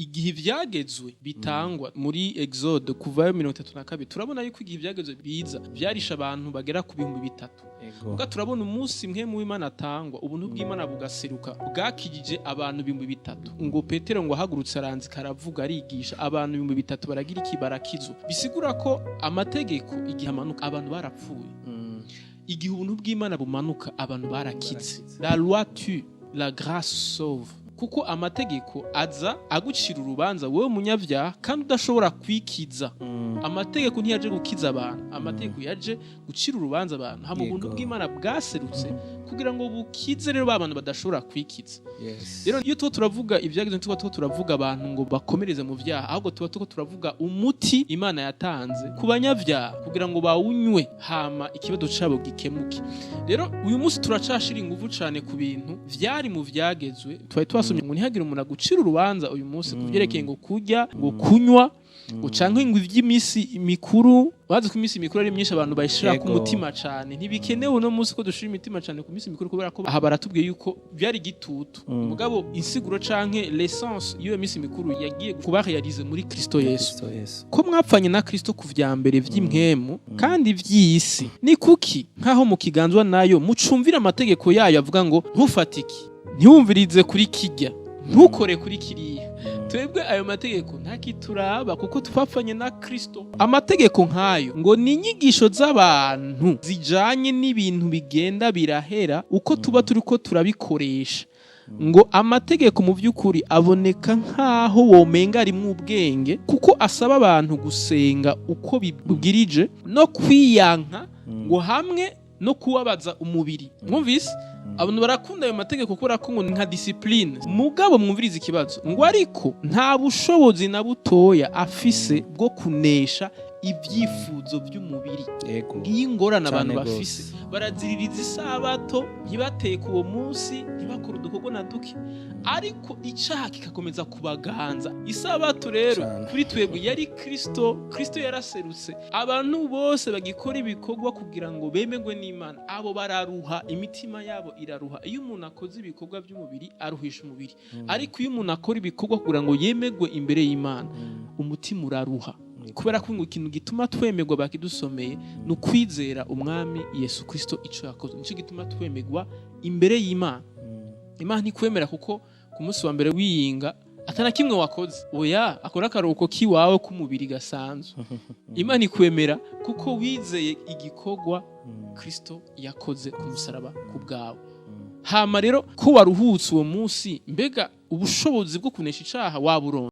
Igihe ivyagezwe bitangwa muri Exode kuvayo 32, turabona yuko igihe ivyagezwe biza vyarisha abantu bagera ku 3000. Ubwo turabona umunsi Mpwemu w'Imana atangwa, ubuntu bw'Imana bugaseruka, bwakijije abantu 3000. Ngo Petero ngo ahagurutse aranzika, aravuga, arigisha, abantu 3000 baragira iki? Barakizwa. Bisigura ko amategeko igihe amanuka abantu barapfuye, igihe ubuntu bw'Imana bumanuka abantu barakize. La loi tue, la grâce sauve, kuko amategeko aza agucira urubanza wowe munyabyaha kandi udashobora kwikiza. Amategeko ntiyaje gukiza abantu, amategeko yaje gucira urubanza abantu. Hama ubuntu bw'Imana bwaserutse kugira ngo bukize rero ba bantu badashobora kwikiza. Rero iyo tuba turavuga ibyagezwe, tuba tuba turavuga abantu ngo bakomereze mu byaha, ahubwo tuba tuko turavuga umuti Imana yatanze ku banyabyaha kugira ngo bawunywe, hama ikibazo cabo gikemuke. Rero uyu munsi turacashira ingufu cane ku bintu vyari mu vyagezwe. Twari twasomye ngo ntihagire umuntu agucira urubanza uyu munsi ku vyerekeye ngo kurya, ngo kunywa, ngo canke ngo ivy'imisi mikuru. Bazi ko iminsi mikuru ari myinshi, abantu bayishira ku mutima cane. Ntibikenewe uno munsi ko dushira imitima cane ku minsi mikuru, kubera ko aha baratubwiye yuko byari igitutu. Mugabo insiguro canke l'essence y'iyo minsi mikuru yagiye kuba réalisée muri Kristo Yesu. Kristo Yesu. Ko mwapfanye na Kristo ku vya mbere vy'impwemu kandi vy'isi, ni kuki nkaho mukiganzwa nayo mucumvira amategeko yayo avuga ngo ntufatike, ntiwumvirize kuri kirya, ntukore kuri kiriya? Twebwe ayo mategeko ntakituraba kuko twapfanye na Kristo. Amategeko nk'ayo ngo ni inyigisho z'abantu zijanye n'ibintu bigenda birahera uko tuba turiko turabikoresha. Ngo amategeko mu by'ukuri aboneka nk'aho womenga arimwo ubwenge, kuko asaba abantu gusenga uko bibwirije no kwiyanka ngo hamwe no kubabaza umubiri. Mwumvise, abantu barakunda ayo mategeko kubera ko ngo ni nka discipline. Mugabo mwumvirize ikibazo, ngo ariko nta bushobozi na butoya afise bwo kunesha ibyifuzo by'umubiri. Ngiyi ingorane abantu Cane bafise. gose. Baraziririza isabato, ntibateke uwo munsi, ntibakore udukorwa na duke, ariko icaha kikakomeza kubaganza. Isabato rero kuri twebwe yari Kristo. Kristo yaraserutse. Abantu bose bagikora ibikorwa kugira ngo bemerwe n'Imana, abo bararuha, imitima yabo iraruha. Iyo umuntu akoze ibikorwa by'umubiri aruhisha umubiri, ariko iyo umuntu akora ibikorwa kugira ngo yemerwe imbere y'Imana, umutima uraruha, kubera ko ngo ikintu gituma twemerwa, bakidusomeye, ni ukwizera Umwami Yesu Kristo ico yakoze. Nico gituma twemerwa imbere y'Imana. Imana ntikwemera kuko ku munsi wa mbere wiyinga atana kimwe wakoze. Oya, akora akaruhuko k'iwawe k'umubiri gasanzwe. Imana ikwemera kuko wizeye igikorwa Kristo yakoze ku musaraba ku bwawe. Hama rero ko waruhutse uwo munsi, mbega ubushobozi bwo kunesha icaha waburonse?